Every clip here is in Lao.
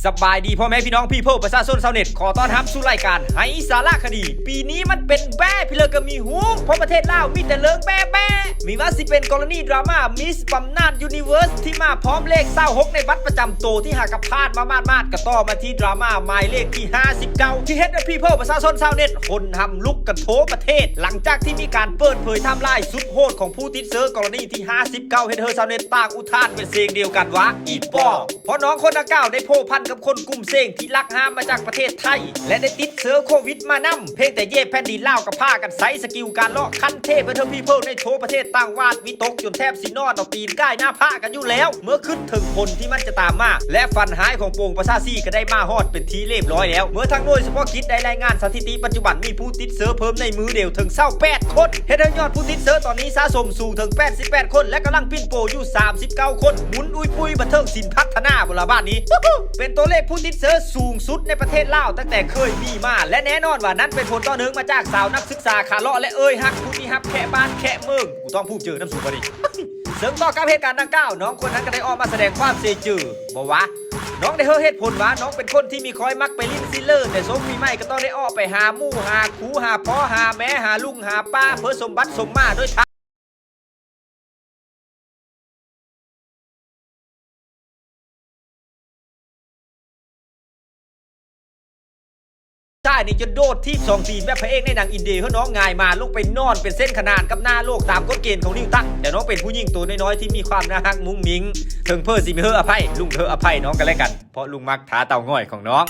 ສະບາຍດີພໍ່ແມ່ພີ່ນ້ອງ People ປະຊາຊົນຊາວເນັດ ຂໍຕ້ອນຮັບສູ່ລາຍການໄຮ້ສາລະຄະດີ. ປີນີ້ມັນເປັນແບ້ພິເລີກະມີຫູ ເພາະປະເທດລາວມີແຕ່ເລື່ອງແບ້ໆ ມີວ່າຊິເປັນກໍລະນີດຣາມາ Miss ບຳນານ Universe ທີ່ມາພ້ອມເລກຊາວຫົກໃນບັດປະຈຳໂຕ ທີ່ຫາກະຜ່ານມາມາດໆ ກະຕໍ່ມາທີ່ດຣາມາໝາຍເລກທີຫ້າສິບເກົ້າ ທີ່ເຮັດໃຫ້ People ປະຊາຊົນຊາວເນັດຫົນຫຳລຸກກັນທົ່ວປະເທດ ຫຼັງຈາກທີ່ມີການເປີດເຜີຍໄທມລາຍສຸດໂຫດຂອງຜູ້ຕິດເຊື້ອກໍລະນີທີຫ້າສິບເກົ້າ ເຮັດໃຫ້ຊາວເນັດຕ່າງອຸທານເປັນສຽງດຽວກັນວ່າ ອີ່ປ້ອ ເພາະນ້ອງຄົນດັ່ງກ່າວໄດ້ພົວພັນກັບຄົນກຸ່ມເສັງທີ່ລັກຫາມາຈາກປະເທດໄທ ແລະ ໄດ້ຕິດເຊື້ອໂຄວິດມານຳ. ພຽງແຕ່ຢຽບແຜ່ນດິນລາວກໍພາກັນໃຊ້ສະກິວການເລາະຂັ້ນເທບໃຫ້ເທີ People ໃນທົ່ວປະເທດຕ່າງຫວາດວິຕົກຈົນແທບຊິນອນເອົາຕີນກ່າຍໜ້າຜາກັນຢູ່ແລ້ວ ເມື່ອຄິດເຖິງຜົນທີ່ມັນຈະຕາມມາ ແລະ ຝັນຮ້າຍຂອງປວງປະຊາຊີກໍໄດ້ມາຮອດເປັນທີ່ລຽບຮ້ອຍແລ້ວ ເມື່ອທາງໜ່ວຍສະເພາະກິດໄດ້ລາຍງານສະຖິຕິ ປັດຈຸບັນມີຜູ້ຕິດເຊື້ອເພີ່ມໃນມື້ດຽວເຖິງຊາວແປດຄົນ ເຮັດໃຫ້ຍອດຜູ້ຕິດເຊື້ອຕອນນີ້ສະສົມສູງເຖິງແປດສິບແປດຄົນ ແລະ ກຳລັງປິ່ນປົວຢູ່ສາມສິບເກົ້າຄົນ ໝຸນອຸຍປຸຍບັນເທີງສິນພັດທະນາບໍ່ລະບາດນີ້ ເປັນຕົວເລກຜູ້ຕິດເຊື້ອສູງສຸດໃນປະເທດລາວຕັ້ງແຕ່ເຄີຍມີມາ ແລະ ແນ່ນອນວ່ານັ້ນເປັນຜົນຕໍ່ເນື່ອງມາຈາກສາວນັກສຶກສາຂາເລາະ ແລະ ເອີຍຮັກຜູ້ທີ່ຮັບແຂກບ້ານແຂກເມືອງ ກູຕ້ອງພູມເຈີນຳສູງບໍ່ນີ້ ເຊິ່ງຕໍ່ກັບເຫດການດັ່ງກ່າວ ນ້ອງຄົນນັ້ນກໍໄດ້ອອກມາສະແດງຄວາມເສຍຈື່ບໍ່ວ່າ ນ້ອງໄດ້ໃຫ້ເຫດຜົນວ່ານ້ອງເປັນຄົນທີ່ມີຄອຍມັກໄປຫຼິ້ນຊິລເລີ ແຕ່ຊ່ວງປີໃໝ່ກໍຕ້ອງໄດ້ອອກໄປຫາໝູ່ຫາຄູຫາພໍ່ຫາແມ່ຫາລຸງຫາປ້າ ເພື່ອສົມບັດສົມມາໂດຍທາງ ຊາຍນີ້ຈະໂດດຖີບສອງຕີນແບບພະເອກໃນໜັງອິນເດ ເຮີນ້ອງຫງາຍມາລົງໄປນອນເປັນເສັ້ນຂະໜານກັບໜ້າໂລກຕາມກົດເກນຂອງນິວຕັນ ແຕ່ນ້ອງເປັນຜູ້ຍິງໂຕນ້ອຍໆທີ່ມີຄວາມໜ້າຮັກມຸ້ງມິ້ງ ເຖິງເພີຊິມີເຮີອະໄພ ລຸງເຮີອະໄພນ້ອງກັນແລະກັນ ເພາະລຸງມັກທາເຕົ້າງ່ອຍຂອງນ້ອງ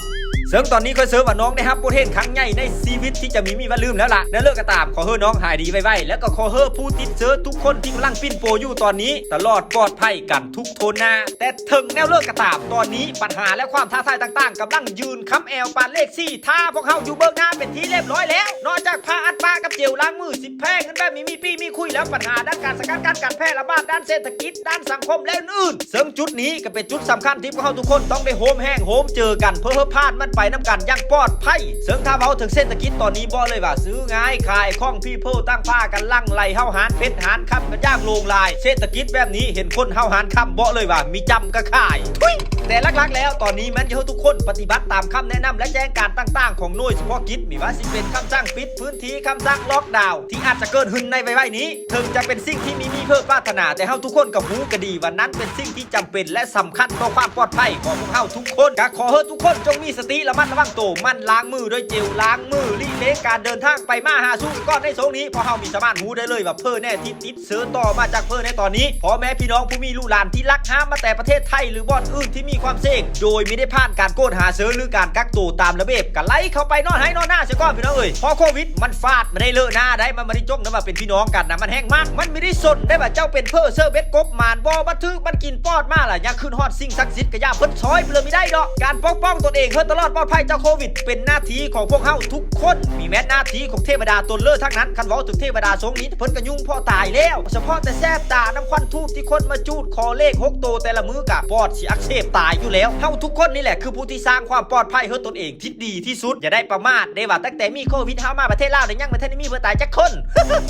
ເຊິ່ງຕອນນີ້ຂ້ອຍເຊື່ອວ່ານ້ອງໄດ້ຮັບບົດຮຽນຄັ້ງໃຫຍ່ໃນຊີວິດທີ່ຈະມີມີວັນລືມແລ້ວລະ ແນວເລີກກໍຕາມ ຂໍເຮີນ້ອງຫາຍດີໄວໆ ແລ້ວກໍຂໍເຮີຜູ້ຕິດເຊື້ອທຸກຄົນທີ່ກຳລັງປິ່ນປົວຢູ່ຕອນນີ້ ຕະຫຼອດປອດໄພກັນທຸກ ໂທນໜ້າ ແຕ່ເຖິງແນວເລີກກໍຕາມ ຕອນນີ້ບັນຫາ ແລະ ຄວາມທ້າທາຍຕ່າງໆ ກຳລັງຍື່ນຄຳແອວປານເລກສີ່ ຖ້າພວກເຮົາຢູ່ເບື້ອງໜ້າເປັນທີ່ລຽບຮ້ອຍແລ້ວ. ນອກຈາກຜ້າອັດປາກັບເຈວລ້າງມື ສິບແຜ່ເງິນແບບມີມີປີ້ມີຄຸຍແລ້ວ ບັນຫາດ້ານການສະກັດກັ້ນການແຜ່ລະບາດ ດ້ານເສດຖະກິດ ດ້ານສັງຄົມ ແລະ ອື່ນໆ ເຊິ່ງຈຸດນີ້ກໍເປັນຈຸດສຳຄັນທີ່ພວກເຮົາທຸກຄົນຕ້ອງໄດ້ໂຮມແຮງໂຮມເຈີກັນ ເພື່ອເຮີຜ່ານມັນໄປນຳກັນຢ່າງປອດໄພ. ເຊິ່ງຖ້າເວົ້າເຖິງເສດຖະກິດຕອນນີ້ ບອກເລີຍວ່າຊື້ງ່າຍຂາຍຄ່ອງ People ຕ່າງພາກັນຫຼັ່ງໄຫຼເຂົ້າຮ້ານເພັດຮ້ານຄຳ ຢ່າງໂລງລາຍ ເສດຖະກິດແບບນີ້ເຫັນຄົນເຮົາຮ້ານຄຳ ເບາະເລີຍວ່າມີຈ້ຳກໍຂາຍ ທຸຍ! ແຕ່ຫຼັກໆແລ້ວຕອນນີ້ແມ່ນຢາກໃຫ້ທຸກຄົນປະຕິບັດຕາມຄຳແນະນຳ ແລະ ແຈ້ງການຕ່າງໆຂອງໜ່ວຍສະເພາະກິດ ມີວ່າຊິເປັນຄຳສັ່ງປິດພື້ນທີ່, ຄຳສັ່ງລັອກດາວທີ່ອາດຈະເກີດຂຶ້ນໃນໄວໆນີ້ ເຖິງຈະເປັນສິ່ງທີ່ມີມີເພີປາດຖະໜາ ແຕ່ເຮົາທຸກຄົນກໍຮູ້ກັນດີວ່ານັ້ນເປັນສິ່ງທີ່ຈຳເປັນ ແລະ ສຳຄັນຕໍ່ຄວາມປອດໄພຂອງພວກເຮົາທຸກຄົນ. ກໍຂໍໃຫ້ທຸກຄົນຈົ່ງມີສະຕິລະມັດລະວັງໂຕ, ໝັ່ນລ້າງມືດ້ວຍເຈວລ້າງມື, ຫຼີກເລງການເດີນທາງໄປມາຫາສູ່ກັນກ່ອນໃນຊ່ວງນີ້ ເພາະເຮົາບໍ່ສາມາດຮູ້ໄດ້ເລີຍວ່າເພີແນ່ທີ່ຕິດ ເຊື້ອຕໍ່ມາຈາກເພີໃນຕອນນີ້ ພໍ່ແມ່ພີ່ນ້ອງຜູ້ມີລູກຫຼານທີ່ລັກຫາມາແຕ່ປະເທດໄທ ຫຼື ບ່ອນອື່ນທີ່ມີຄວາມສ່ຽງ ໂດຍບໍ່ໄດ້ຜ່ານການກວດຫາເຊື້ອ ຫຼື ການກັກໂຕຕາມລະບຽບ ກໍໄຫຼເຂົ້າໄປນອນໄຮ່ນອນນາເສຍກ່ອນ ພີ່ນ້ອງເອີຍ. ເພາະໂຄວິດມັນຟາດມາໄດ້ເລີະໜ້າໃດ໋ ມັນບໍ່ໄດ້ຈົກນຳວ່າເປັນພີ່ນ້ອງກັນນະ ມັນແຮງມັກ ມັນບໍ່ໄດ້ສົນໄດ້ວ່າເຈົ້າເປັນເພີເຊື້ອເບັດກົບໝານບໍ່ ມາຖືກມັນກິນປອດມາລະ ຢາກຂຶ້ນຮອດສິ່ງສັກສິດກໍຢ່າເພິ່ນຊ່ອຍເລີຍບໍ່ໄດ້ດອກ. ການປົກປ້ອງຕົນເອງໃຫ້ຕະຫຼອດປອດໄພຈາກໂຄວິດ ເປັນໜ້າທີ່ຂອງພວກເຮົາທຸກຄົນ ມີແມ່ນໜ້າທີ່ຂອງເທວະດາຕົນເລີດທັງນັ້ນ. ຄັນເວົ້າເຖິງເທວະດາຊົງນີ້ ເພິ່ນກໍຫຍຸ້ງພໍຕາຍແລ້ວ ສະເພາະແຕ່ແສບຕານຳຄວັນທູບທີ່ຄົນມາຈູດ ຂໍເລກຫົກໂຕແຕ່ລະມື້ກະປອດຊິອັກເສບຕາຍຢູ່ແລ້ວ. ເຮົາທຸກຄົນນີ້ແຫຼະຄືຜູ້ທີ່ສ້າງຄວາມປອດໄພໃຫ້ຕົນເອງທີ່ດີທີ່ສຸດ ຢ່າໄດ້ປະໝາດເດ້ວ່າ ຕັ້ງແຕ່ມີໂຄວິດເຮົາມາປະເທດລາວນີ້ ຍັງບໍ່ທັນໄດ້ມີເພີຕາຍຈັກຄົນ.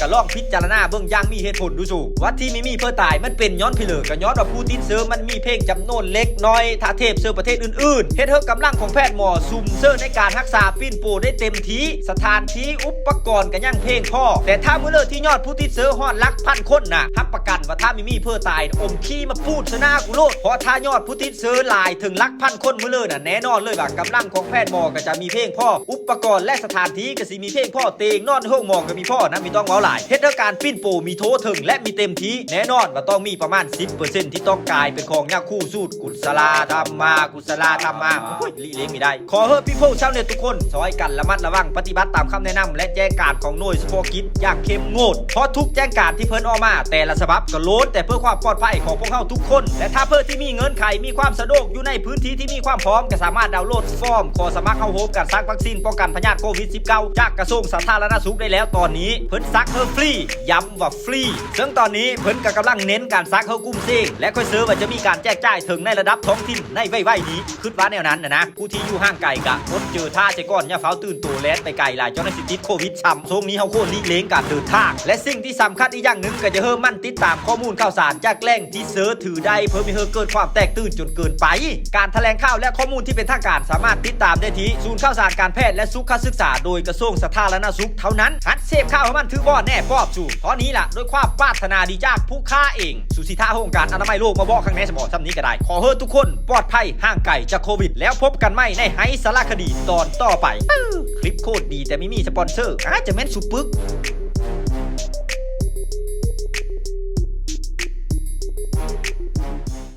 ກໍລອງພິຈາລະນາເບິ່ງຢ່າງມີເຫດຜົນດູສູ ວ່າທີ່ມີ ມີເພີຕາຍມັນເປັນຍ້ອນພີເລີ ກໍຍ້ອນວ່າຜູ້ຕິດເຊື້ອມັນມີພຽງຈຳນວນເລັກນ້ອຍ ຖ້າທຽບໃສ່ປະເທດອື່ນໆ ເຮັດໃຫ້ກຳລັງຂອງແພດໝໍຊຸມເຊີໃນການຮັກສາປິ່ນປົວໄດ້ເຕັມທີ່ ສະຖານທີ່ ອຸປະກອນກໍຍັງພຽງພໍ ແຕ່ຖ້າມື້ເລີທີ່ຍອດຜູ້ຕິດເຊື້ອຮອດຫຼັກພັນຄົນນະ ຮັບປະກັນວ່າຖ້າມີມີເພີຕາຍ ອົມຂີ້ມາປູດໃສ່ໜ້າກູໂລດ ເພາະຖ້າຍອດຜູ້ຕິດເຊື້ອຫຼາຍເຖິງຫຼັກພັນຄົນມື້ເລີນະ ແນ່ນອນເລີຍວ່າກຳລັງຂອງແພດໝໍກໍຈະມີພຽງພໍ ອຸປະກອນ ແລະ ສະຖານທີ່ກໍຊິມີພຽງພໍ ຕຽງນອນໂຮງໝໍກໍມີພໍນະ ບໍ່ຕ້ອງເວົ້າຫຼາຍ ເຮັດໃຫ້ການປິ່ນປົວມີທົ່ວເຖິງ ແລະ ມີເຕັມທີ່ ແນ່ນອນວ່າຕ້ອງມີປະມານສິບເປີເຊັນທີ່ຕ້ອງກາຍເປັນຂອງຍາຄູ່ສູດ ກຸສະລາທຳມາ ກຸສະລາທຳມາ ໂອ້ຍ ຫຼີກເລງບໍ່ໄດ້. ຂໍເຮີ People ຊາວເນັດທຸກຄົນ ຊ່ອຍກັນລະມັດລະວັງ ປະຕິບັດຕາມຄຳແນະນຳ ແລະ ແຈ້ງການຂອງໜ່ວຍສະເພາະກິດຢ່າງເຂັ້ມງວດ ເພາະທຸກແຈ້ງການທີ່ເພິ່ນອອກມາແຕ່ລະສະບັບກໍລ້ວນແຕ່ເພື່ອຄວາມປອດໄພຂອງພວກເຮົາທຸກຄົນ ແລະ ຖ້າເພີທີ່ມີເງື່ອນໄຂ ມີຄວາມສະດວກ ຢູ່ໃນພື້ນທີ່ທີ່ມີຄວາມພ້ອມ ກໍສາມາດດາວໂຫຼດຟອມຂໍສະໝັກເຂົ້າໂຮມການສັກວັກຊີນປ້ອງກັນພະຍາດໂຄວິດສິບເກົ້າ ຈາກກະຊວງສາທາລະນະສຸກໄດ້ແລ້ວຕອນນີ້ ເພິ່ນສັກເຮີຟຣີ ຢ້ຳວ່າຟຣີ ເຊິ່ງຕອນນີ້ເພິ່ນກໍກຳລັງເນັ້ນການສັກເຮີກຸ່ມເສງ ແລະ ຂ້ອຍເຊື່ອວ່າຈະມີການແຈກຈ່າຍເຖິງໃນລະດັບທ້ອງຖິ່ນໃນໄວໆນີ້ ຄິດວ່າແນວນັ້ນນະນະ ຜູ້ທີ່ຢູ່ຫ່າງ ໄກກະອົດເຈີທ່າແຕ່ກ່ອນ ຢ່າຟ້າວຕື່ນໂຕແລ່ນໄປໄກຫຼາຍ ເຈົ້າໜ້າຊິຕິດໂຄວິດຊ້ຳ. ຊ່ວງນີ້ເຮົາຄວນຫຼີກເລງການເດີນທາງ ແລະສິ່ງທີ່ສຳຄັນອີກຢ່າງໜຶ່ງ ກໍຢ່າເຮີ້ໝັ້ນຕິດຕາມຂໍ້ມູນຂ່າວສານຈາກແຫຼ່ງທີ່ເຊື່ອຖືໄດ້ ເພື່ອບໍ່ໃຫ້ເກີດຄວາມແຕກຕື່ນຈົນເກີນໄປ. ການຖະແຫຼງຂ່າວ ແລະຂໍ້ມູນທີ່ເປັນທາງການ ສາມາດຕິດຕາມໄດ້ທີ່ສູນຂ່າວສານການແພດ ແລະສຸກຂະສຶກສາ ໂດຍກະຊວງສາທາລະນະສຸກເທົ່ານັ້ນ. ຫັດເສບຂ່າວໃຫ້ມັນຖືກບ່ອນແນ່ປອບສູ. ເທົ່ານີ້ລະ ດ້ວຍຄວາມປາດຖະໜາດີຈາກຜູ້ຂ້າເອງ. ສູຊິຖ້າອົງການອະນາໄມໂລກມາບອກຂ້າງໃນສະບໍ ສ່ຳນີ້ກໍໄດ້. ຂໍເຮີ້ທຸກຄົນປອດໄພຫ່າງໄກຈາກໂຄວິດ ແລ້ວພົບກັນໃໝ່ໃນໄຮສາລະຄະດີຕອນຕໍ່ໄປ. ຄລິບໂຄດດີ ແຕ່ມີມີສະປອນເຊີ ອາດຈະແມ່ນສຸປຶກ.